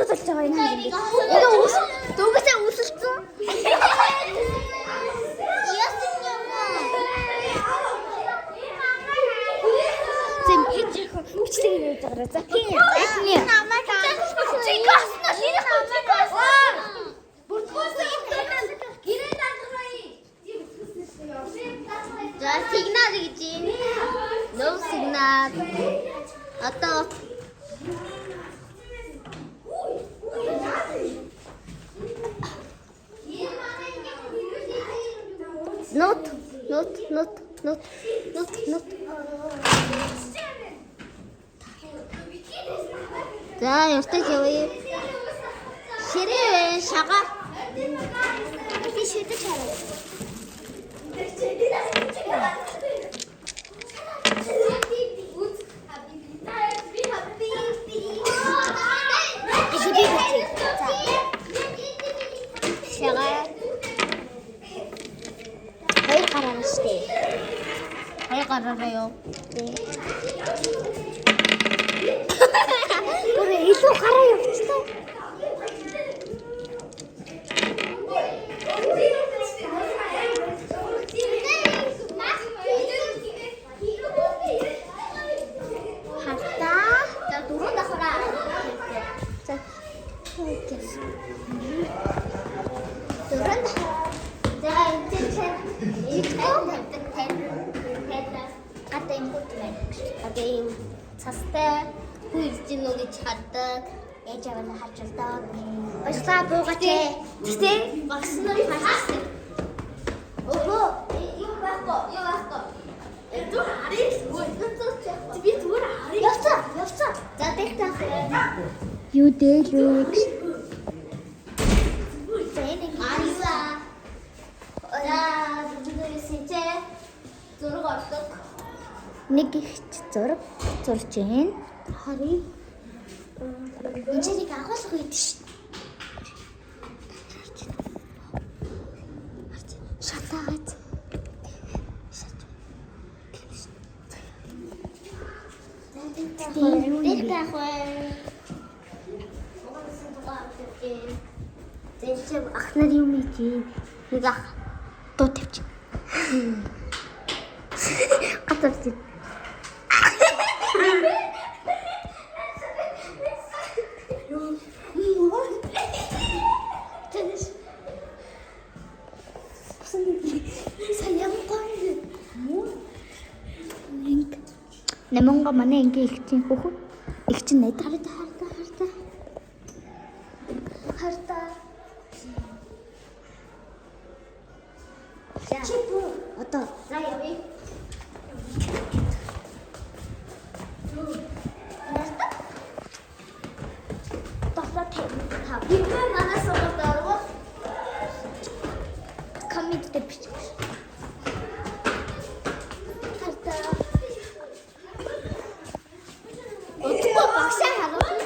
болж байгаа юм. Энэ ус дөнгөжөө үсэлцэн. Зэм энэ бичлэг хийж байгаа. За тийм. Тийм. За сигнал гэж юм. No signal. Одоо Нут, нут, нут, нут, нут, нут. За явтаж явъя. Ширээ шага. Би шидэж хараа. Би бичээ. За. Шага. Хоёр гараа штэ. Хоёр гараараа юу? Бүр илүү гараа явчлаа. Хартаа. За дөрөв давхраа. За. Окей. Дөрөв давхраа. За энэ чинь итгэв тавьдаг тань. Гадаа юм хөт байна. Одоо ийм цастай хүү ирж гинүү гэж хардаг. Ээж аав нь харж болдог. Баярлалаа буугач. Тэгтээ Багш нар харсан. Өхөө юм байхгүй, юм байхгүй. Зүгээр харъя л. Би зүгээр харъя. явцаа, явцаа. За тэгтээ. Юу дээлээ гэж. За энэ арила. За зүгээрээс чи зураг ордог. Нэг ихч зураг зурж гин. Харъя. Энд чинь нэг агуулга үйдэн шүү. Шатаагац. Тэгтээ ах вэ? Зэн чи ах нар юм ийж. Нэг ах дуу тавьчих. Газар зэн. Наманга манай ангийн их чинь хүүхэн их чинь найд Харта харта харта. Харта. Чи бүү одоо За явъя. долоо тавь. Хэвээ манай сургуульд орвол Коммент дээр бич. харта. Удахгүй багшаа харуулна.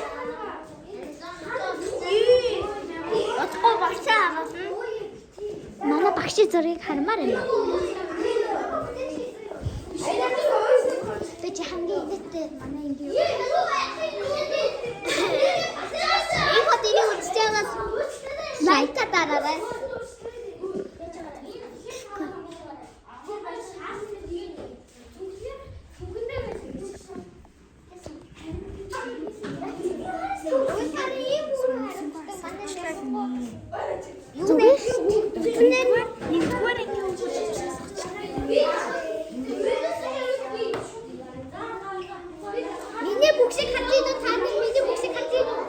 Удахгүй багшаа харуулна. Манай багшийн зургийг хармаар байна. Би чи хамгийн инээдтэй манай ангийн. Энэ хотыг үзэж байгаас лайк дараарай. Зүгээр шүү дээ. Нэгдүгээр ангийн хүмүүс Миний бүксийг харж байна уу? Та нар миний бүксийг харж байна уу?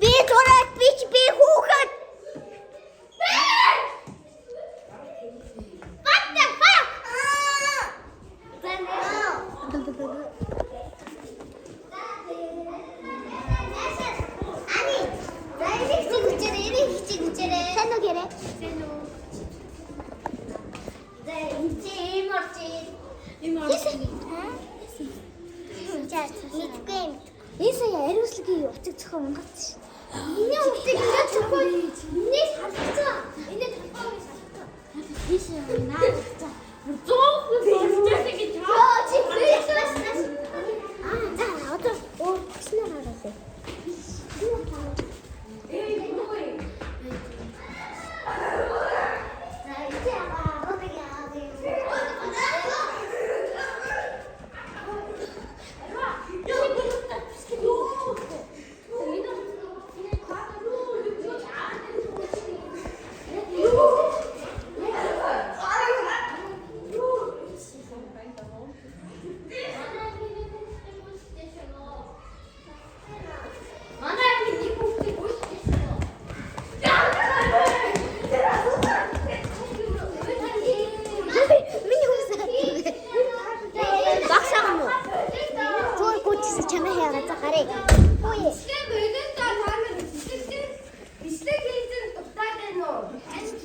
Би зураг бич би хүүхэд. What the fuck? 아니, 나 이렇게 구체래, 이렇게 구체래. Сайн уу гэрээ? 네, 이제 일머지. За мэдгүй юм. Энэ сая ариуслагийн утга зохион унгац шин. Миний утга ингэ зөхөө. Миний харцсан. Энэ толгой шалгасан. Тийш юм наа. За бүр 100